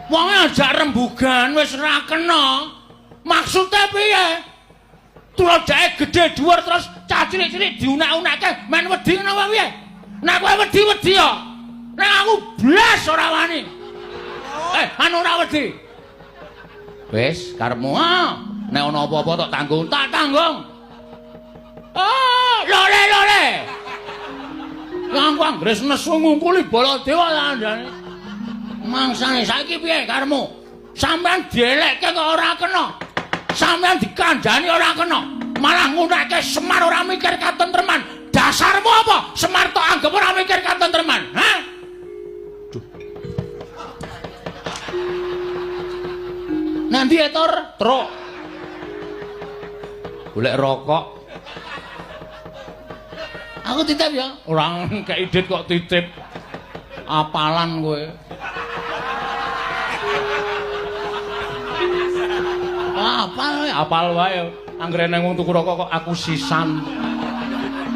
Wong ajak rembugan wis ora kena. Maksude piye? Tulodake gedhe dhuwur terus cah cilik-cilik diunak-unake men wedi ngono apa piye? Nek kowe wedi-wedi ya. Nek aku blas ora wani. Anu ora wedi. Wis karepmu ah. Nek ana apa-apa tak tanggung, tak tanggung. Ah, lore-lore. Aku anggere nesu ngungkuli Baladewa kandhane. Mangsane saiki piye karepmu? Sampeyan dielekke kok ora kena. Sampeyan dikandhani ora kena. Malah ngunake Semar ora mikir katentreman. Dasarmu apa? Semar tok anggep ora mikir katentreman. Hah? Duh. Nanti ya, Tor? Truk. Golek rokok. Aku titip ya. Ora kei dit kok titip. Apalan kowe. Apal, apal wae. Anggere nang wong tuku rokok kok aku sisan.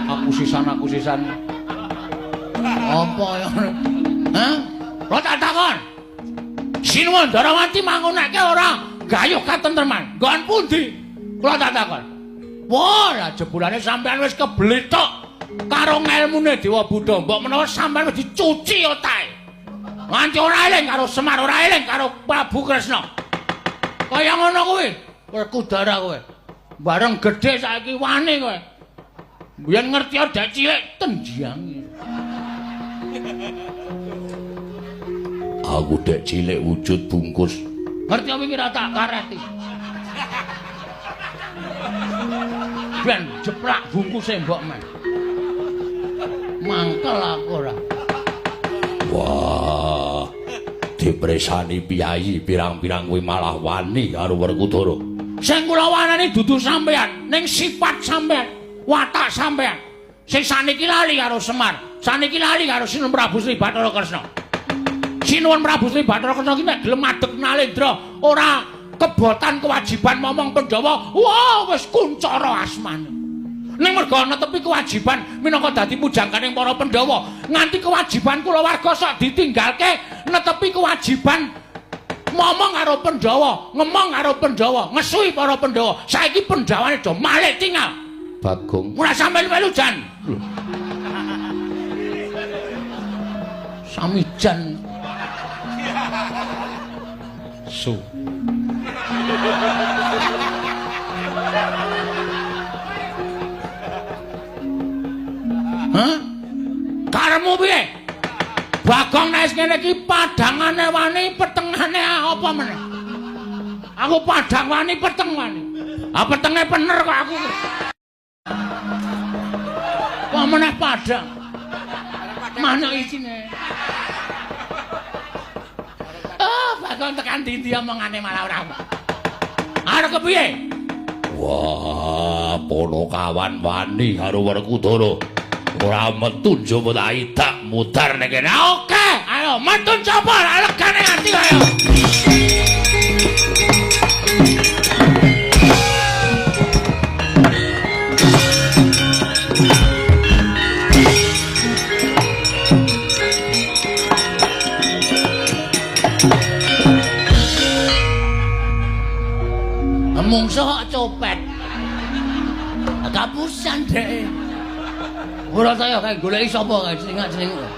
Aku sisan, aku sisan. Apa ya? Hah? Lo tak takon. Sinuwun Ndarawanti mangunake ora gayuh katentreman. Nggon pundi? Kula tak takon. Wah, lah jebulane sampean wis kebletok karo ngelmune Dewa Buddha. Mbok menawa sampean wis dicuci otake. Nganti ora eling karo Semar, ora eling karo Prabu Kresna. Kaya ngono kuwi, Werkudara kowe. Bareng gedhe saiki wani kowe. Biyen ngerti dek cilik tendiange. Aku dek cilik wujud bungkus. Ngerti wingi ra tak kareti. Ben jeplak bungkuse mbok men. Mangkel aku ora. Wah, dipresani piyayi pirang-pirang kuwi malah wani karo Werkudara. Sing kula wanani dudu sampean, ning sifat sampean, watak sampean. Sing saniki lali karo Semar, saniki lali karo Sinuwun Prabu Sri Bathara Kresna. Sinuwun Prabu Sri Bathara Kresna ki nek gelem madeg nalendra, ora kebotan kewajiban momong Pandhawa, wah wis kuncara asmane. Ning merga netepi kewajiban minangka dadi pujangganing para Pandhawa, nganti kewajiban kulawarga sok ditinggalke netepi kewajiban momong karo Pandhawa, ngemong karo Pandhawa, ngesui para Pandhawa. Saiki Pandhawane do malik tinggal. Bagong, ora sampe melu jan. Samijan. Su. Hah? Karepmu piye? Bagong nek wis ngene iki padhangane wani, petengane apa meneh? Aku padhang wani, peteng wani. Ah petenge pener kok aku. Apa meneh padhang? Mana isine? Ah, Bagong tekan ndi-ndi omongane malah ora. Arep kepiye? Wah, Ponokawan wani karo Werkudara. Ora metu njaba tak mudar nek kene. Oke, ayo metu njaba legane ati ayo. Mungsuh kok copet. Kapusan dhek. Ora ta ya kae goleki sapa kae celingak-celinguk.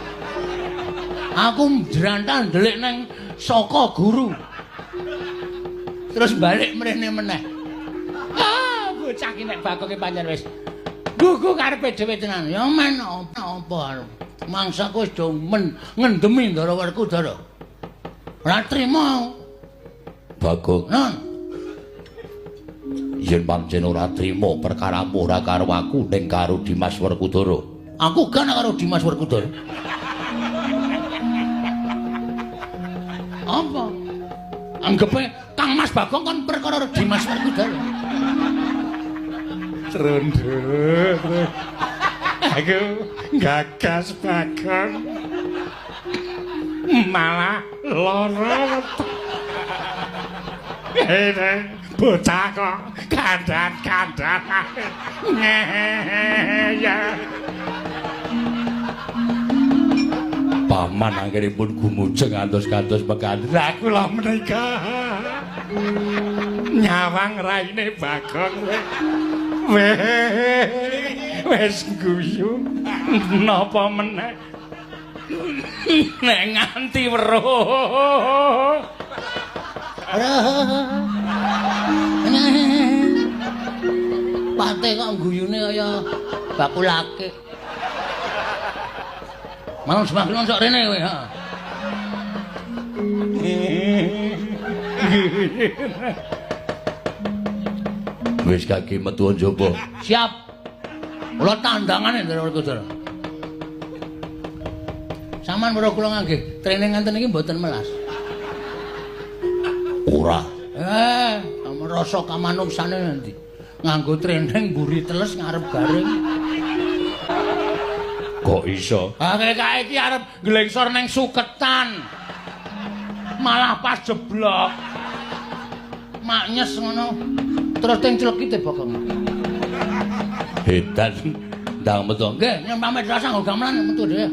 Aku njrantan ndelik nang saka guru. Terus balik mrene meneh. Ah, bocah ki nek bakoke pancen wis gugu karepe dhewe tenan. Ya men apa arep. Mangsaku wis do ngendemi Ndara Werkudara. Ora trima. Bagong. Non. Yen pancen ora trima perkaramu ora karo aku ning karo Dimas Werkudara. Aku gak karo Dimas Werkudara. Apa? Anggepe Kang Mas Bagong kon perkara Dimas Werkudara. Trunduk. Aku gagas Bagong. Malah lara. Bocah kok kandhan-kandhan. Ya. Paman anggenipun gumujeng antos-kantos mekaten. Lah kula menika nyawang raine Bagong wis guyu napa meneh nek nganti weruh. Pate kok guyune kaya bakul akik. Mau semakin sok rene kowe, ha. Wis kaki metu njaba. Siap. Kula tandangane Ndara Werkudara. Saman weruh kula ngangge training ngenten iki mboten melas. Ora. Rasa kamanungsane nanti. Nganggo training mburi teles ngarep garing. Kok iso? Ah, kae iki arep nglengsor ning suketan. Malah pas jeblok. Maknyes ngono. Terus teng clekite bokong. Hedan ndang metu. Nggih, nyun pamit rasa nggo gamelan metu dhewe.